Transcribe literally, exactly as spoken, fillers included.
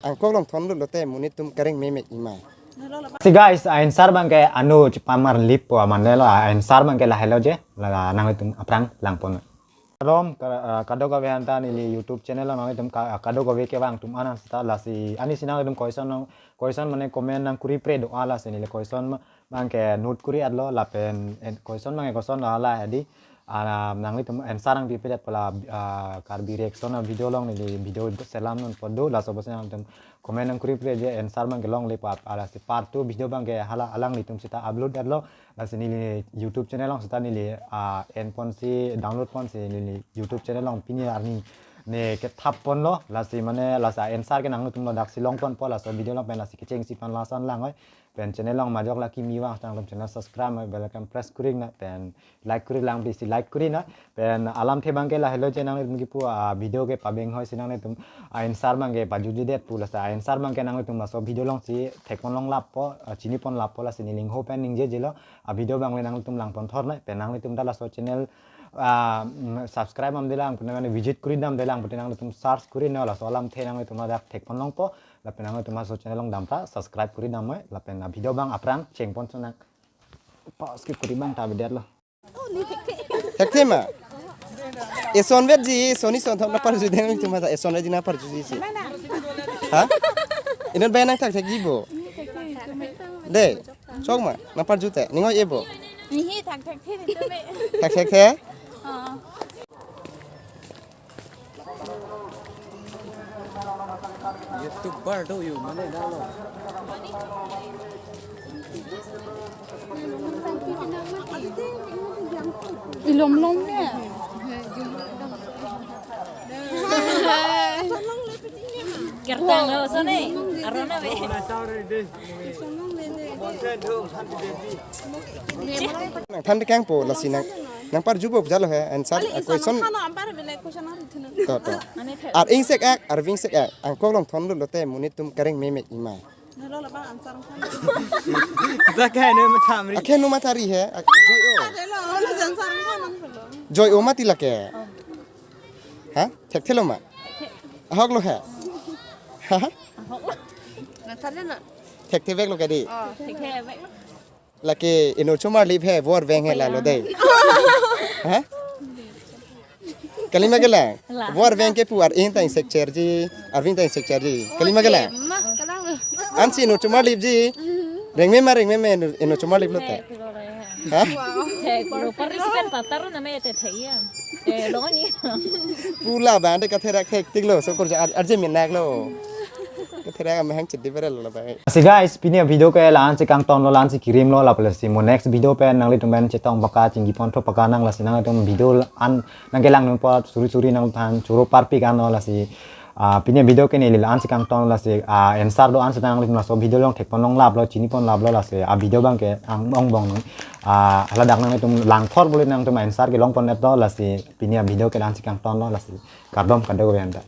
Angkok long thon lo lote monit atum kareng memek ima. Si guys, a-answer abangke anu chipamar lip po amane lo, a-answer abangke lahelo je, la nanglitum aphrang langpon. Kardom, ka-, ah, kadokave anta neli YouTube channel along nanglitum ka-, kadokave kevang atum anan seta lasi, ani si nanglitum question nang, question mane comment nangkuri pre do-an lasi neli question ma-, abangke note kuri-etlo lapen en-, question abangke question la hala adi, ah, nanglitum answer nangpipedet pu la, ah, Karbi reaction a-video along neli video selam non po do, laso apotsi nanglitum comment nangkuri pre je answer abangke longle pa, ah, lasi part two video abangke hala alanglitum seta upload-etlo, lasi neli YouTube channel along seta neli, ah, enponsi download ponsi neli YouTube channel along pini arni ne kethap ponlo, lasi mane lasi answer ke nanglitum lo daksi longpon po, laso video along pen lasi kechengsi pan lason lang oi. Pen channel along majok la kimi vang, nangtum channel subscribe, bell icon press kuri nang, pen like kuri lang, please like kuri nang. Pen alamthe abangke lahelo je nanglitum kipu, ah, video ke pabeng hoi si nanglitum, ah, answer abangke pajujudet pu lasi answer abangke nanglitum laso video alongsi thekpon longlap po, ah, chinipon lap po, lasi neli ingho pen ningjejelo, ah, video abang le nanglitum langpon thor nang, pen nanglitum ta laso channel, ah, mm, subscribe damde lang, pen mane visit kuri damde lang, pen nanglitum search kuri nang, laso alamthe nanglitum ladak thekpon longpo, lapen nanglitum laso channel along damta subscribe kuri dam oi, lapen a-video abang aphrang chengpon sonang. Pa skip kuri abang ta bidet lo. Thekthe ma? Eson vetji, eson ison thok naparjudeng tum mata eson vetji naparjutji si. Ha? Inut bai nangthakthekji bo. De, chok ma, naparjute, ning oi-e bo. Nihi thakthekthe ni tu me. Thakthekthe? Ha. YouTuber do you, mane dalo. Ilom lom ya. Kertang lo sone, arona be. Nangthan kangpo lasi nang, nangparjupo jalo he, answer, ah, question. To, to. Ar-ing sek-ak, arving sek-ak, angkok long thon lo lote monit atum kareng memek ima. Dak kai ne mathamri. Akhe no matari he, ak-, joi-o. Joi-o mati lake. Ha? Thekthelo ma? Ahok lo he. Ha? Nangthan na. Thekthevek lo kadi. Lake inut chomarlip he, vo arveng he lalo dei. Ha? Kalima kelang. La. Vo arveng kepu ar-ing ta insek cherji, arving ta insek cherji. Kalima kelang. Ma, kalang lo. Ansi inut chomarlipji. Rengme ma, rengme ma inut, inut chomarlip lote. Ha? Thek, lo participant patar na me te thek ya. Eh, lo ni. Pu labang de katherak thektik lo, so kurja ar-, arje minak lo. Katherak amahang chedi pare lo labang. Si guys, pini a-video ke la-ansi kangton lo, la-ansi kirim lo, lapu lasi mo next video pen nanglitum pen chetong paka, chingki pon tho paka nang, lasi nanglitum video an nangkelang nangpo suri suri nangthan choro parpik an lo, lasi, ah, pini a-video ke neli la-ansi kangton, lasi, ah, answer do-an seta nanglitum laso video along thekpon longlap lo, chinipon lap lo, lasi a-video abangke ang ong bong nang, ah, haladak nanglitum langthor bole nangtum answer ke longpon-et lo, lasi pini a-video ke la-ansi kangton lo, lasi kardom kadokave anta.